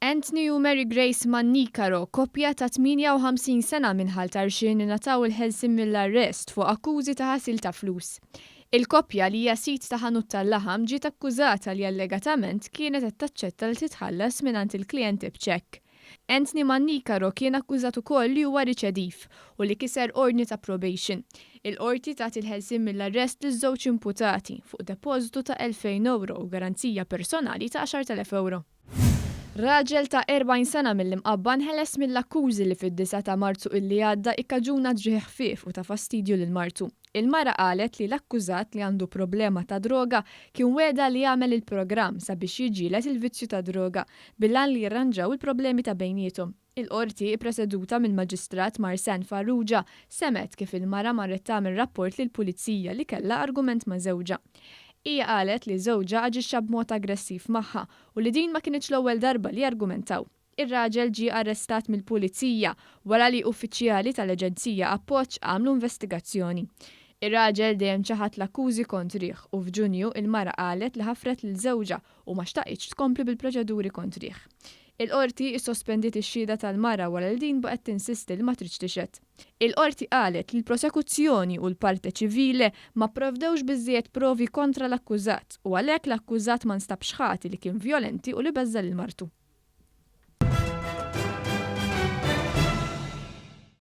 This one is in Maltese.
Anthony u Mary Grace Mannicaro, koppja ta' 58 sena minn Ħal Tarxien ingħataw il-ħelsien mill-arrest fuq akkużi ta' ħasil ta' flus. Il-koppja li hija sid ta' ħanut tal-laħam ġiet akkużata li allegatament kienet qed taċċetta li titħallas mingħand il-klijenti b'ċekk. Anthony Mannicaro kien akkużat ukoll li huwa riċediv u li kiser ordni ta' probation. Il-Qorti tat il-ħelsien mill-arrest liż-żewġ imputati fuq depożitu ta' 2,000 ewro u garanzija personali ta' 10,000 ewro. Raġel ta' 40 sena mill-Imqabba nħeles mill-akkużi li fid-disgħa ta' Marzu illi għadda ikkaġuna ġrieħ ħfief u ta' fastidju lil martu. Il-mara qalet li l-akkużat li għandu problema ta' droga kien wegħda li jagħmel il-programm sabiex jiġġieled il-vizzju tad-droga bil-għan li jirranġaw il-problemi ta' bejniethom. Il-Qorti, ippreseduta mill-Maġistrat Marsanne Farrugia, semgħet kif il-mara marret tagħmel rapport lill-Pulizija li kellha argument ma' żewġha. Hija qalet li żewġha aġixxa b'mod aggressiv magħha u li din ma kinitx l-ewwel darba li argumentaw. Ir-raġel ġie arrestat mill-Pulizija wara li uffiċjali tal-Aġenzija Appoġġ għamlu investigazzjoni. Ir-raġel dejjem ċaħad l-akkużi kontrih u f'Ġunju il-mara qalet li ħafret lil żewġha u ma xtaqitx tkompli bil-proċeduri kontrih. Il-Qorti issospendiet ix-xhieda tal-mara wara li din baqgħet tinsisti li ma tridx tixhed. Il-Qorti qalet li l-prosekuzzjoni u l-parte civile ma pprovdewx biżżejjed provi kontra l-akkużat u għalhekk l-akkużat ma nstabx ħati li kien vjolenti u li beżża' lil martu.